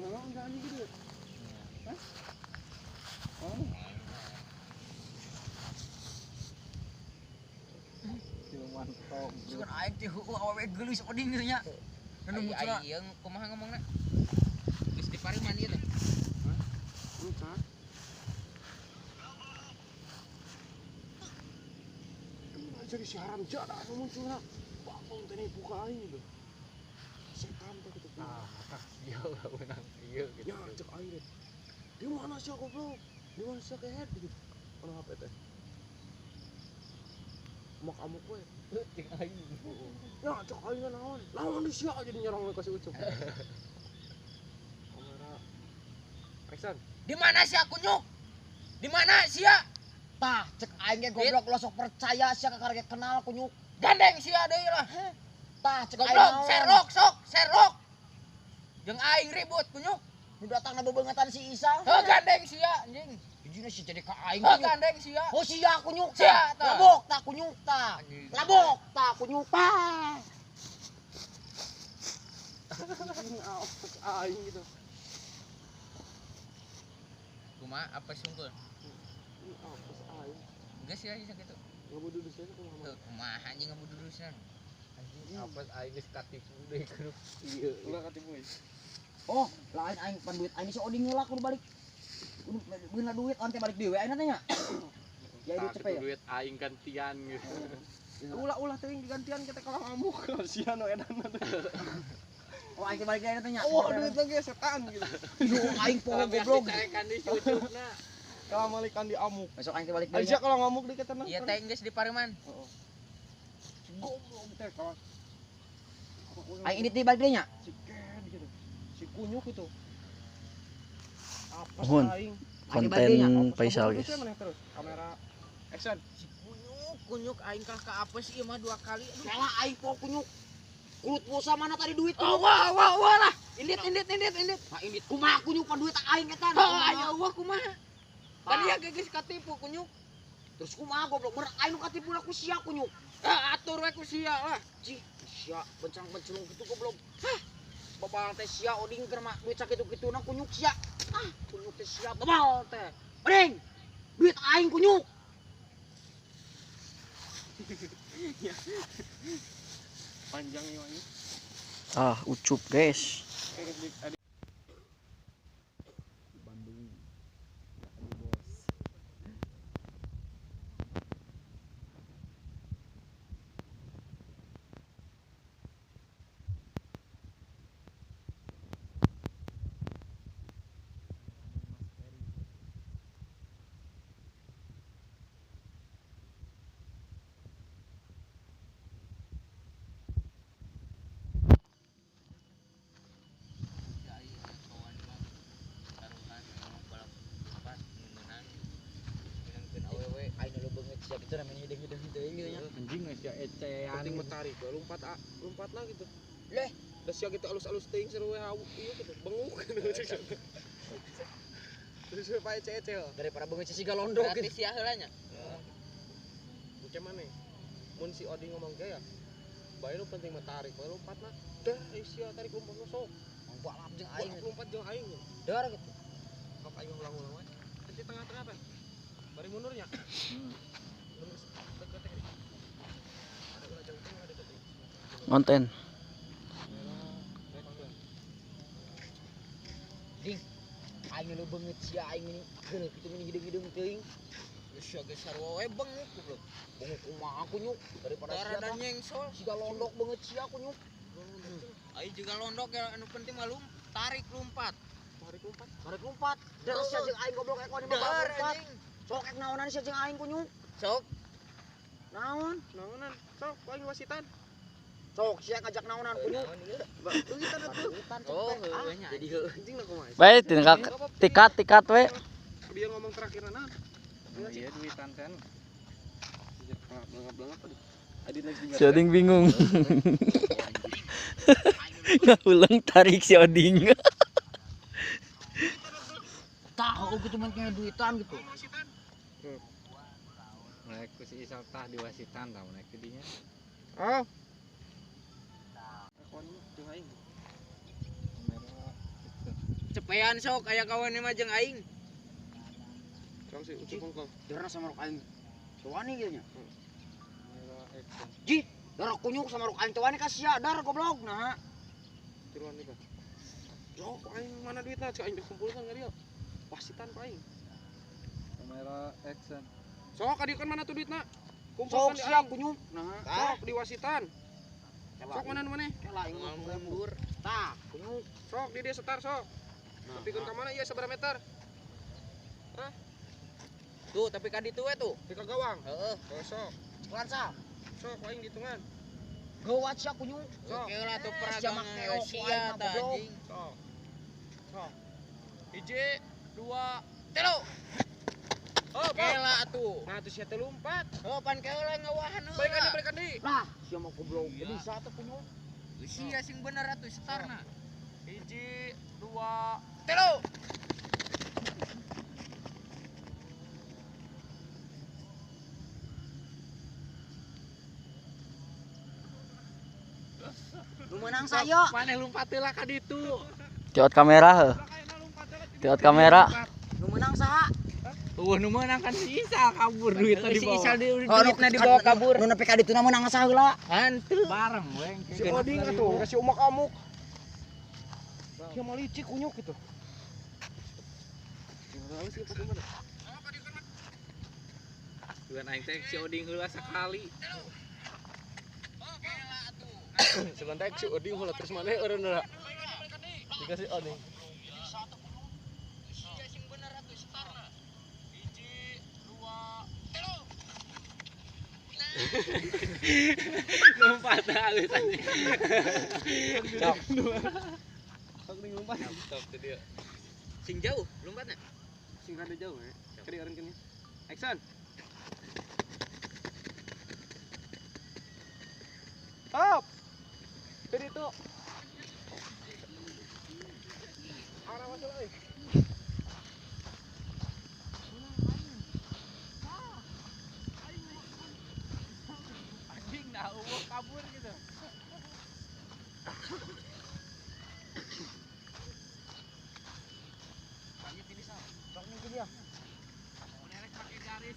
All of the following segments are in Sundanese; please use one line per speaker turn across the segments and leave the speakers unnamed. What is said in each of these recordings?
Mana enggak anjing gitu. Hah? Oh. Mantap.
Sugan aing teh heueuh awewe geulis oding gitu nya. Nu muncul
ieu kumaha ngomongna? Geus dipariman ieu teh.
Hah? Lupa. Jadi si haram jadah anu munculna. Bangun teh nipu ka aing gitu. Setan teh gitu.
Ah, ieu beunang ieu gitu.
Ya cek aing teh. Di mana sih goblok? Di mana sih kehed gitu. Ono HP teh. Mak amuk we.
Cek aing.
Ya cek aing naon? Lawan di sia jadi nyerang we ka si Ucup. Kamera. Action.
Di mana sih aku nyuk? Di mana sia?
Tah, cek aing ge goblok lo sok percaya sia ka karek kenal kunyuk.
Gandeng sia deui lah.
Tah, cek aing
goblok, serok sok, serok. Jeung aing ribut kunyuk.
Nu datangna bebeungeutan si Isa.
Heuh gandeng sia anjing.
Hijina si jadi ka aing.
Heuh gandeng sia.
Oh sia kunyuk.
Sia tah.
Labok tah kunyuk tah. Labok tah kunyuk tah.
Aing gitu.
Kumaha apa sungkul? Geus ya sakitu.
Ngabududusna kumaha?
Heuh, kumaha anjing ngabududusna?
Anjing apes aing geus katipu deui kudu.
Iya, ulah katipu euy.
Oh, lain aing pan duit aing si Oding heula kudu balik. Kudu beuna duit on teh balik deui we aing teh nya. Ya duit cepet ya.
Duit aing gantian gitu.
Ulah-ulah teuing digantian kita kalah ngamuk. Sia nu edan teh.
Oh, aing teh balik deui teh nya.
Oh, duit lagi setan gitu.
Duh, aing poho goblok.
Dicarekan di si Ucupna.
Kalau malikan di amuk.
Besok aing teh balik deui.
Aja kalau ngamuk dikit tenang.
Iya teh geus di Pareman.
Heeh. Goblok teh kalah.
Aing ini teh balik deui nya.
Si Ken gitu. Si kunyuk itu. Apa aing?
Konten Faisal guys.
Kamera action.
Si kunyuk, kunyuk aing kalah ka apes ieu mah 2 kali.
Kalah aing poho kunyuk. Kulut pulsa mana tadi duit?
Oh, wah wah wah lah. Indit indit indit indit.
Nah, indit kumaha kunyuk pan duit aing eta.
Heuh, aya eueuh kumaha. Tadi ya geus katipu kunyuk.
Terus kumaha goblok ber aing nu katipu ku sia kunyuk.
Ah, atur we ku sia lah.
Cih, sia bencang-bencung kitu goblok. Hah. Babal teh sia oding keur mah duit sakitu-kituna kunyuk sia. Ah, kunyuk teh sia babal teh. Oding. Duit aing kunyuk.
Panjang ieu anjing.
Ah, Ucup guys.
Bandung. Bos.
Siap itu namanya hidung-hidung teuing gitu nya.
Anjing geus sia ecean.
Penting mah tarik we lompat lompatna gitu.
Leh,
da sia gitu alus-alus teuing seru we hau ieu gitu benguk. Terus we pae ece-ece.
Daripada beungeut si galondok
gitu.
Berarti
sia heula nya.
Engke maneh? Mun si Oding ngomong ge ya. Bae nu penting mah tarik we lompatna. Dah sia tarik lompatna sok.
Balap jeung aing.
Lompat jeung aing.
Dar gitu.
Sok aing ulang-ulang we. Di tengah-tengah apa? Bari mundurnya.
Konten.
Ding. Aing lu beungeut sia aing ini geuleuh kitu mini hideung-hideung teuing.
Geus sia geus sarua we benguk goblok.
Benguk kumaha kunyuk daripada sia
rada nyengsol.
Siga londok beungeut sia kunyuk.
Aing juga londok ya anu penting mah tarik lompat.
Tarik lompat.
Tarik lompat. Dar sia jeung aing goblok ek wani mah lompat. Sok ek naonan sia jeung aing kunyuk.
Sok.
Naon?
Naonan. Sok aing wasitan.
Sok sia ngajak naonan kunyuk.
Duitan atuh.
Oh, heueuh nya.
Jadi heueuh anjing lah kumaha.
Bae tinggal tikat-tikat we.
Dia ngomong terakhir naon?
Iya duitan kan.
Si Oding bingung. Ngahulang tarik si Oding.
Tah, gitu main kayak duitan gitu.
Mulai ku si Isal tah diwasitan tah mulai ku dinya.
Ah. Aku jeung aing.
Kamera
Cepean sok aya kawan mah jeung aing.
Sok si ucup kongkong.
Darah sama rok aing. Tewani gitu nya. Ji, darah kunyuk sama rok aing tewani ka sia dar goblok nah.
Tiruan nih, Pak. Sok aing mana duitna cek aing dikumpulkan ka dia. Wasitan ku aing.
Kamera action.
Sok ka dieu kan mana tuh duitna? Kumpulkan
Sok
di
sia
aing.
kunyuk nah.
Sok di wasitan. Sok mana nu maneh?
Kela aing mah mundur. Tah, kunyuk.
Sok di dia setar sok. Tepikeun ka mana ieu sabaraha meter? Hah?
Tuh, tapi ka ditu we tuh.
Di ka gawang.
Heeh.
Oh, sok.
Cekelan sal.
Sok aing dihitungan.
Gawat sia kunyuk.
Sok.
Oke lah tuh
Sia
peragangan
mah keok ku
sia
aing mah
tah
goblok.
anjing.
Sok. Sok. Hiji, dua, tilu. Oh,
Oke lah atuh.
Nah, tuh sia teh lompat.
Oh, pan keula ngawahan heula.
Balikan deui, balikan deui.
Lah, sia mah goblok.
Iya.
Bisa tuh kunyuk.
Sia sing bener atuh setarna.
Hiji, dua,
Tilu.
Nu meunang saya.
Maneh lompat heula ka ditu.
Tiot kamera heuh. Tiot kamera.
Nu meunang saha?
Eueuh nu meunang kan si Isal kabur duitna
Si
dibawa.
Isal di duitna dibawa kabur.
Nu nepi ka dituna meunang saha heula.
Hantu.
Bareng we.
Si Oding atuh, si umak amuk. Dia mau licik kunyuk gitu. Lalu sih pakai mana?
Bukan aing teh si Oding heula sakali.
Sebentar si Oding heula terus mana eureun heula. Dikasih Oding.
Sia sing bener atuh setarna. Hiji, dua, tilu.
Lompat halus anjing.
Sok. Sok ning lompat.
Sok teh dia.
Sing jauh lompatna.
Sing rada jauh we. Kadi eureun keun. Action. Up. Tadi itu. Arah masuk euy.
Anjing nah eueuh kabur gitu.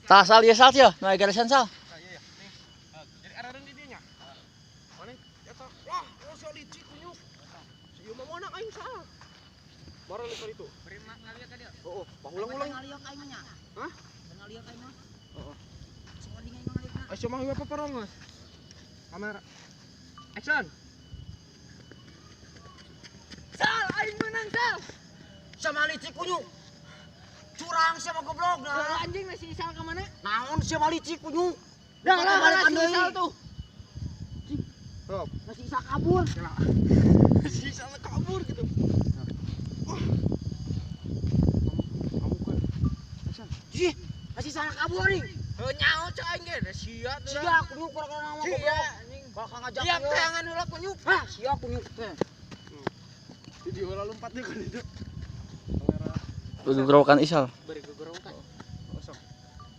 Tah sal ieu sal sia, nu aya garisan sal.
Nah, iya ya. Nih. Jadi arah di dieu nya. Mana? Eta. Wah, oh si licik kunyuk. Si ieu mah meunang aing saha. Marah lu itu.
Beri ngalieu ka dieu.
Oh, oh, ulang-ulang.
Ngalieu ka aing nya.
Hah?
Ngalieu ka aing mah.
Heeh.
Si Oding aing mah ngalieu.
Ayo mah ieu paparong geus. Kamera. Action.
Sal, aing menang sal. Sama licik kunyuk. Curang sia mah goblok nah.
Anjing si Isal ka mana?
Naon sia mah licik kunyuk.
Dah lah,
Balikan
si
deui.
Isal tuh.
Hop.
Nah, si Isal kabur.
Si Isal kabur gitu. Wah. Kamu kan. Action.
Jih, nah, si Isal kabur nih.
Heuh nyaho cek aing ge, sia tuh.
Sia kunyuk gara-gara nama
Sia
goblok.
anjing.
Kalau kang ngajak
Iya
ieu.
tayangan heula kunyuk.
Hah, sia kunyuk teh.
Jadi ulah lompat deui kan itu. Kamera.
Gegerokan Isal.
Beri gegerokan.
Oh, sok.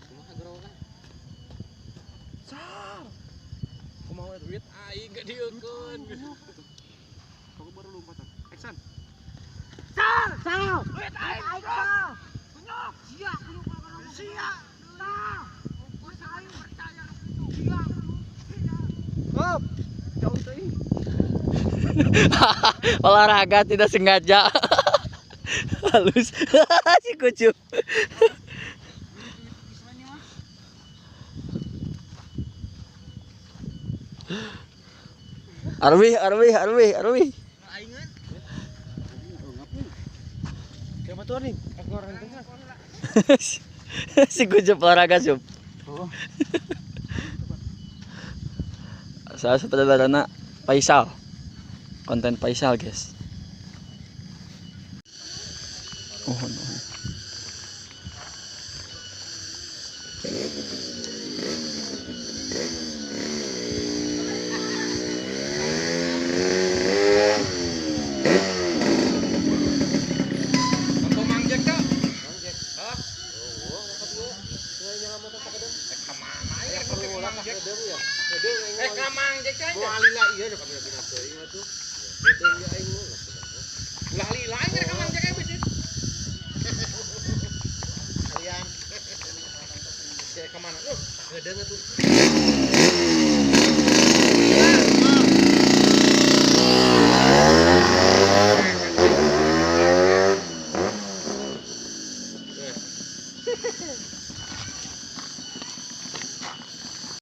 Kumaha gerokan?
Sal. Kumaha duit
Aing gak dieukeun.
Aku baru lompatan. Action.
Sal, sal. Duit aing sal. Kunyuk, sia kunyuk gara-gara nama. Sia. Sal. Aing percaya sia.
Hop. Jauh teuing.
Olahraga tidak sengaja. Halus. Si kucuk. Arwi, Arwi, Arwi, Arwi.
Aingan.
Siapa tuh nih? Aku orang tengah.
Si kucuk olahraga sup.
Oh.
Saya sutradarana Faisal. Konten Faisal, guys. Oh, no.
Untuk Mang Jack tuh.
Mang Jack. Hah? Oh,
Eh ka Mang Jack teh.
Mau alila iya udah kami lagi teuing atuh. Teuing aing mah.
Ulah lila aing ka Mang Jack bisi
Ngedeung atuh.